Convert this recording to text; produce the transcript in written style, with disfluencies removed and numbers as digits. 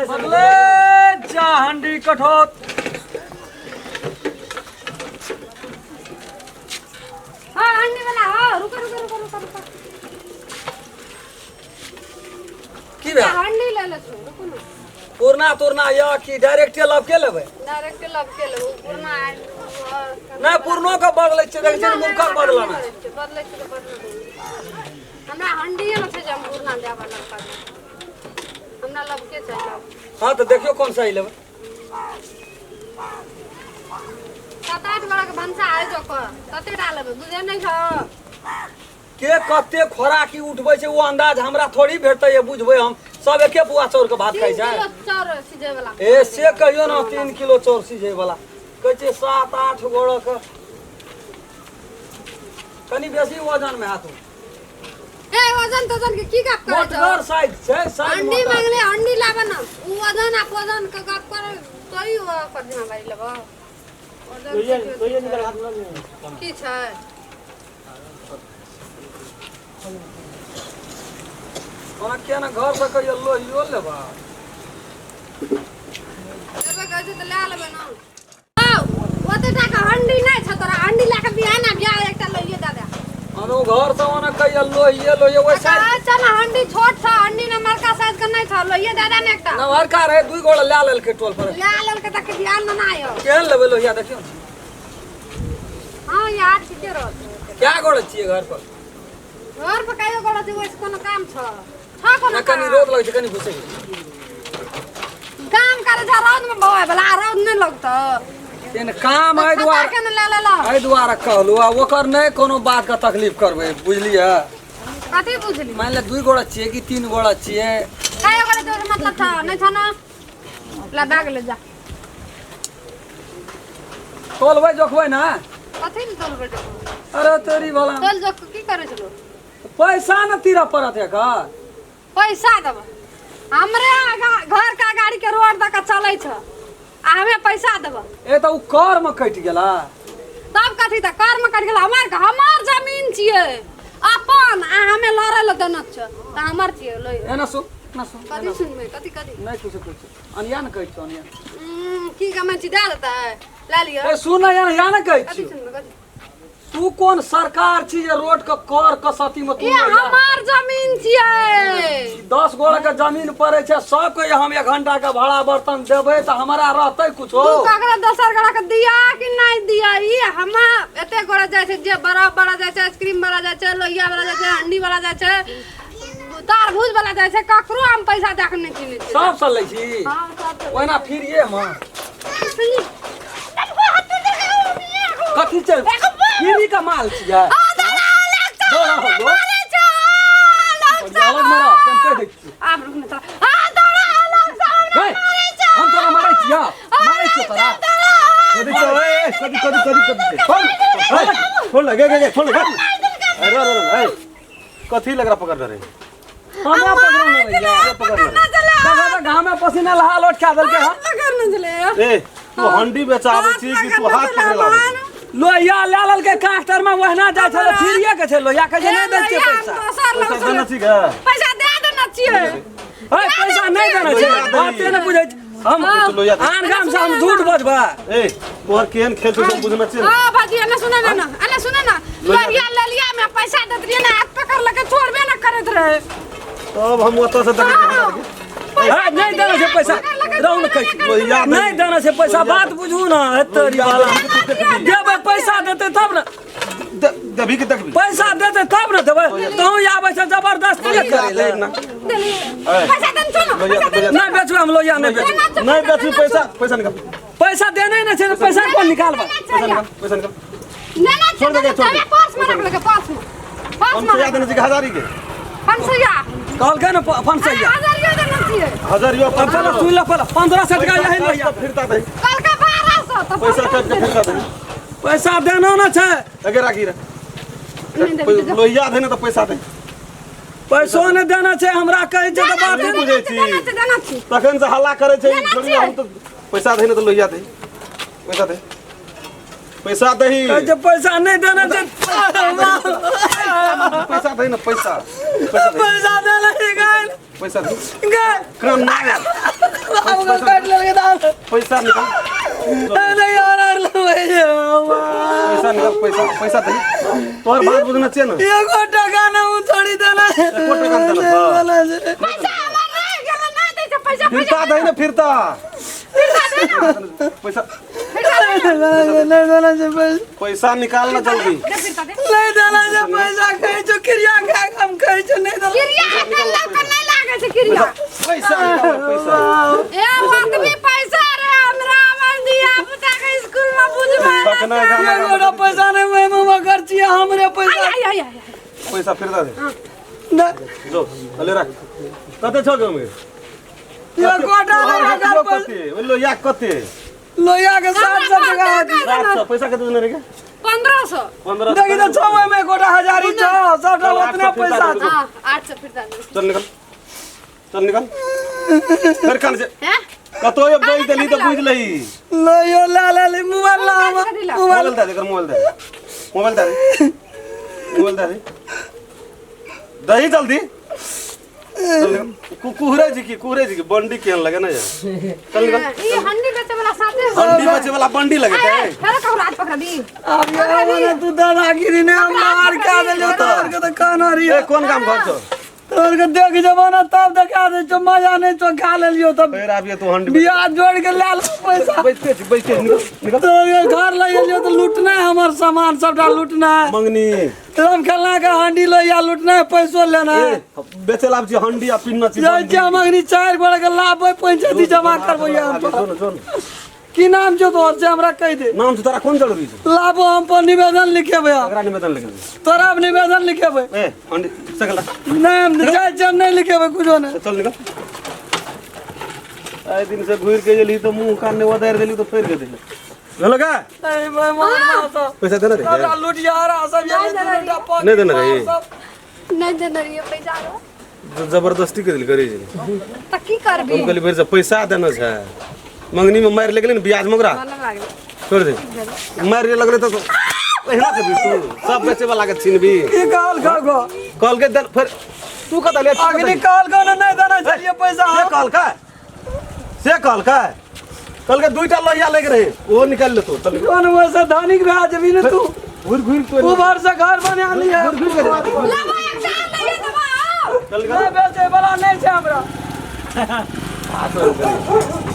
बदले जा हंडी कठोत। हाँ, हंडी वाला, हाँ, रुको रुको रुको रुको रुको। की भेल? हंडी ले ले छो, रुको ना। पुरना तुरना या कि डायरेक्ट लब के लेबै? डायरेक्ट लब के लेबै, पुरना आयल। नहि, पुरनो के बदलै छियै, देखै छियै मुखर बदलना। बदलै छियै तऽ बदलै। हमरा हंडीए ने छै जे हम पुरना देब लड़का के। हमरा लबके छै लब। हाँ, तऽ देखियौ कोन सही लेबै। 7-8 गोड़ा के भनसा आइ जो कर कते टा लेबै, बुझै नहि छौ? के कते खोराकी उठबै छै ओ अंदाज हमरा थोड़ी भेटतै, ये बुझबै हम सब एके पुआ चाउर के भात खाइ 3 छै। किलो चाउर सिझै वाला। ए, से कहियो ने, 3 किलो चाउर सिझै वाला कहै छै। 7-8 गोड़ा के कनि बेसी वजन मे हैत ओ। ए, वजन तजन के की गप करै छौ? मोटगर साइज छै, साइज हंडी मोटा। मांगले, हंडी लाबऽ न। उ वजन आ वजन के गप कर तोही ओकर जिम्मेवारी लेबऽ। वजन के की छै? ओना किया ने घर से कहियो लोहियो लेबा? लेबै कहै छै तऽ लए लेबै ने। हौ, ओते टाका हंडी नहि छौ तोरा? हंडी लए कऽ बिहान आबि जा, एकटा लोहिये दऽ दे। ओना ओ घर से ओना कहियो लोहिये लोहिये ओहि साइज। अच्छा ने, हंडी छोट छौ, हंडी नमरका साइज के नहि छौ। लोहिये दऽ दे ने एकटा। नमहरका रहे, दुई गोड़ा लए लेलकै टोल पर। लए लेलकै तऽ बिहान ने आयो। केहन लेबै लोहिया, देखियौ ने। हाँ यार, ठीके रहत। क्या गोड़ा छियै घर पर? घर पर कहियो गोड़ा छै, ओहिसँ कोनो काम छौ? छौ कोनो ना, कनि काम? रौद लगै छै, कनि घुसै छै। काम करे जा रौद में बौआए वाला, आ रौद नहि लगतौ? तेन काम एहि छता दुआरे के ने लए लेलऽ। एहि दुआरे कहलहुँ, आ ओकर नहि कोनो बात के तकलीफ करबै, बुझलियै? कथी बुझली? मानि ले 2 गोड़ा छियै कि 3 गोड़ा छियै। कहियो गोड़ा छै, ओहिसँ मतलब छौ नहि छौ ने? ला बैग ले जा। तोलबै जोखबै ना? कथी ने तोलबै जोखबै? अरे तोरी भला। तोल जोख की करै छलो? पैसा न तीरऽ पड़त एकर। पैसा देबै? हमरे घर के गाड़ी के रोड दऽ के चलै छ आ हमे पैसा देबै? ए, तऽ ओ कर में कटि गेला। तब कथी? तऽ कर में कटि गेल। हमर हमर जमीन छियै अपन, आ हमे लड़ै लए देने छ तऽ हमर छियै लै। एना सुन ना, सुन। कथी सुनबै? कथी कथी? नहि कुछो कहै छै, अनिया ने कहै छौ, अनिया। की गमै छी? दए देतै, लए लिअ। ए, सुन ना, या ने कहै कथी छियौ। सुनबै? कथी? तू कोन सरकार छी जे रोड के कर कसती में तू ई हमार जमीन छियै। 10 गोड़ा के जमीन पड़े छै, सबके हम 1 घंटा के भाड़ा बर्तन देबै तऽ हमरा रहतै कुछो? तू ककरो दोसर गोड़ा के दिया कि नहीं दिया, ई हमा एते गोड़ा जाइ छै जे बर्फ वाला जाइ छै, आइसक्रीम वाला जाइ छै, लोहिया वाला जाइ छै, हंडी वाला जाइ छै, तरबूज वाला जाइ छै, ककरो हम पैसा दए के नहि किनै छियै। सबसँ लै छी? हाँ, सब से। ओहिना फ्रीए मे कथी छै? फ्री के माल छियै। दौड़ा हो, दौड़। अलग मारा, हम कहि दै छियौ। आब रुक ने तोरा। आ, दौड़ा, अलग से हमरा हे, मारै छै। हम तोरा मारै छियौ, मारै छियौ तोरा। कथी छौ? ए, ए, कथी कथी कथी कथी? छोड़, ए, छोड़ ले, गे गे गे, छोड़ ले, गे। अरे अरे अरे, ए, कथी लग रहा पकड़ रहे? हमरा पकड़ने रहियै? पकड़ रहे। ककरा तऽ घामे पसीना लहा लोट खा देलकै हँ। पकड़ने छलै। ए, तू हंडी बेचाबै छी कि तू हाथ पकड़े लाबै छी? लोहिया लए लेलकै कास्टर में, ओहिना जाइ छलै, फ्रीए के छै लोहिया, कहै छै नहि दै छियै पैसा। दोसर लग पैसा देने छी गे? पैसा दए देने छियै। है, पैसा नहि देने छै, बाते नहि बुझै छै। हम तू लोहिया दे। आन गाम से हम झूठ बजबै? ए, तोहर केहन खेल छौ से बुझने छियै ने? हाँ भाजी, एने सुने ना, एने सुने ना। लोहिया ललिया में पैसा देत रहिए ना, हाथ पकड़ लके छोड़बे ना करैत रहे। तब हम ओतऽ से देखै छी। है, नहि देने छै पैसा, रहू ने कहै छी। लोहिया दे। नहि देने छै पैसा, बात बुझू ने। हेतरी बाला, देबै पैसा देतै तब ने। देबही कि देखबी? पैसा देतै तब ने देबै। तहूँ आबै छै जबरदस्ती करै लए। पैसा देन छो ना, पैसा देन। नहि बेचबै हम लोहिया, नहि बेचबै। नहीं बेचबी? पैसा पैसा निकाल। पैसा देने नहि छै तऽ पैसा कोन निकालबै? पैसा निकाल, पैसा निकाल। ना ना, छोड़ दे, छोड़ दे। पर्स में रख लगे, पर्स में, पर्स हम में। सैया देने छी कि हजारी के? 500। कहलकै ने 500। हजारियो देने छियै। हजारियो। पहले सुन ले पहले, 1500 टका यही लोहिया। फिरता दे। कल का 1200 तो पैसा काट के फिरता दे। पैसा देना न छै। अगे राखी रे। नहीं देबै। लोहिया दे ने तऽ पैसा दे। पैसो नहि देना छै हमरा, कहै छै तऽ बात नहि बुझै छी। देना छै, देना छै। तखन से हल्ला करै छै। देना छोड़िए, हम तऽ पैसा दे ने तऽ लोहिया दे, पैसा दे। पैसा दही। कहै छै पैसा नहि देने छै। पैसा दही ना, पैसा पैसा दही। पैसा देने छै गैल। पैसा दही। गैल। कान ना। आब ओकर काटि लेलकै तऽ आब। पैसा निकाल। नहि और और लेबै छै। पैसा निकाल, पैसा पैसा दही। तोहर बात बुझना चाहिए ना। एगो टका नहि ओ छोड़ि देने। एको टका नहि देलक, हाँ। देने छै। पैसा हमर रहि गेल, नहि दै छै पैसा। फिरता दही ना, फिरता। फिरता दे ना। पैसा नहि देने छै पैसा। पैसा निकाल ना जल्दी। दे फिरता दे। नहि देने छै पैसा। कहै छौ क्रिया खा कऽ, हम कहै छौ नहि देने। क्रिया करला के नहि लागै छै क्रिया। पैसा निकाल, पैसा। ए आदमी पैसा रे हमरा, हमर धिया पुता के स्कूल में बुझबै। तखने गाना। एगो टा पैसा नहि ओहिमे मगर छियै हमरे पैसा। आइ आइ आइ। पैसा फिरता दे। नहि। जो अले राख। कते छौ गाँव में? एको टा नहि तोहर ओकर हाथ पैसा। कते ओइ लोहिया कते? लोहिया के 700 टका होती। 700 पैसा कते देने रे? 1500। 15। देखी तऽ छौ ओहिमे एकोटा हजारी छौ, सबटा चल, ओतने 800 पैसा फिरता छौ। हां, 800 फिरता दे। चल निकल, चल निकल फिर कान से। हैं? कतो ये बेच देली तऽ बुझ लही। लोहियो ला ले ली, मोबाइल ला हमर। कथी ला? मोबाइल। मोबाइल दे दे, एकर मोबाइल दे, मोबाइल दे दे, मोबाइल दे दे, दही जल्दी। चल निकल। कुहरे जी की, कुहरे जी की बंडी केहन लगे ना ये। चल निकल। ई हंडी बेचे वाला साथे। बंडी बचे वाला बंडी लगे आय, थे। आय, फेरो ककरो हाथ पकड़ दी। आब ये मने तू दादागिरी ने हम मार खा देलियो तोहर के तऽ कहना रहियो। ए कोन काम घर छौ? तोहर के देख जेबो ने तब देखा दै छौ, मजा नहि छौ, खा लेलियो तब। फेर आबिए तू हंडी। बियाह जोड़ के लए लो पैसा। बैठते छी, बैठते छी, निकल निकल। तोहर के घर लग गेलियो तऽ लूटना है हमर सामान, सबटा लूटना है। मंगनी। राम खेलना के हांडी लोहिया लूटना है, पैसो लेना है। ए, बेचे लाभ छी हंडी आ पिन्ना छी। जाइ छियै हम अखनी 4 गोरे के लाबबै, पंचायती जमा करबै हम। जो न, जो न। की नाम छौ तोहर से हमरा कहि दे। नाम से तोरा कोन जरूरी छै? लाबो हम पर निवेदन लिखेबै हम। ककरा निवेदन लिखेबै? तोरा हम निवेदन लिखेबै। ए हंडी सकला। नहि, हम जाइ छियै, हम नहि लिखेबै कुछो नहि। चल निकल। आइ दिन से घुरि के गेली तऽ मुंह कान ने ओदारि देली तऽ फेर के देली भेलो का? नहीं भाई, मार सब। पैसा देने रे? सबटा लुटियारा सब ये दूटा पॉकेट नहि देने रही? सब। नहि देने रहियै पैसा रे। जबरदस्ती कर करी छै। तऽ की करबी? हम कहली भरि से पैसा देना छै। मंगनी में मारि लगले ने ब्याज में ओकरा। मन लागलै। छोड़ दे, मारि लगले तऽ एहिना करबी तू, सब बेचे वाला के छीनबी। की कहल गो? कहलकै दे, फेर तू कतऽ ले? अग्नि कहल गो ने नहि देने छलियै पैसा। से कहलकै, से कहलकै, कहलकै दुईटा लोहिया लागि रहे, ओहो निकालि लेतौ। चल। कोन वैसे धनिक भए जेबी ने तू? घुरि घुरि के उभर से घर बना लिहे। घुरि घुरि के लाबो एकटा लइए देबो। चल। नहि, बेचै वाला नहि छै हमरा। निकल।